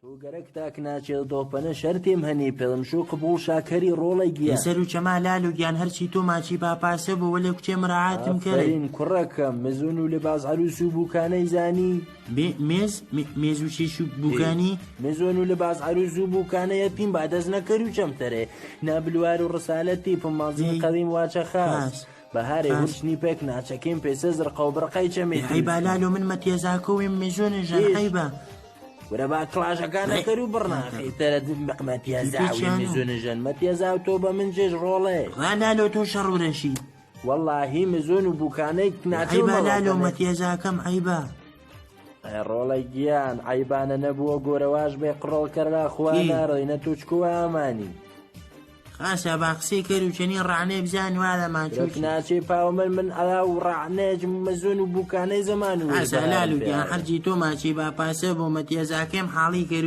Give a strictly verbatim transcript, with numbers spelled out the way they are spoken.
تۆ گەرەک تاک ناچێ دۆپەنە شەرتێم هەنی پێڵم شو قبوڵ شاکەری ڕۆڵەی گیان. ئێ سەر و چەما لالۆ گیان هەرچی تۆ ماچی با پاسە بۆ وەلێ کوچێم ڕەعاتم کەرێ. ئافەرین کوڕەکە مزون و لباس عروس و بوکانەی زانی. مێ-، مێز، مێ-، مێز و چێش و بوکانی؟ ئێ، مزون و لباس عروس و بوکانەی ئەپین با دەست نەکەر و چەمتەرێ. نا بلوار و ڕسالەتی پمازین قەویم واچە خاس. خاس. بەهارێ هورچنی پێک ناچەکەیم پێسە زرقە و بڕقەی چەمێ. ئێ، عەیبا لالۆ من مەتیەزاکۆ وێم مێزۆنە ژان عەیبا. ورە با کڵاشەکانە کەر و بڕناخی تەرە مەتیەزا وێم مێزۆنە ژان مەتیەزا و تۆ بە من جێش ڕۆڵێ. ڕا لالۆ تۆ شەڕ ورەشی. وەڵاهی مزۆن و بوکانەی ناچەو عەیبا لالۆ مەتیەزاکەم عەیبا. ئەی ڕۆڵەی گیان، عەیبانە نەبووە گۆرەواش بێ قڕۆڵ کەرا خوا نارەی نە توچکو ئامانی. خاسە با قسەی کەر و چەنی ڕانێ بزان وادە ماچۆ. ناچێ پاوە من من ئەلا و ڕانێ مەزون و بوکانەی زەمان و خاسە لالو گیان هەرجی تۆ ماچی با پاسە بۆ مەتیەزاکەم حاڵی کەر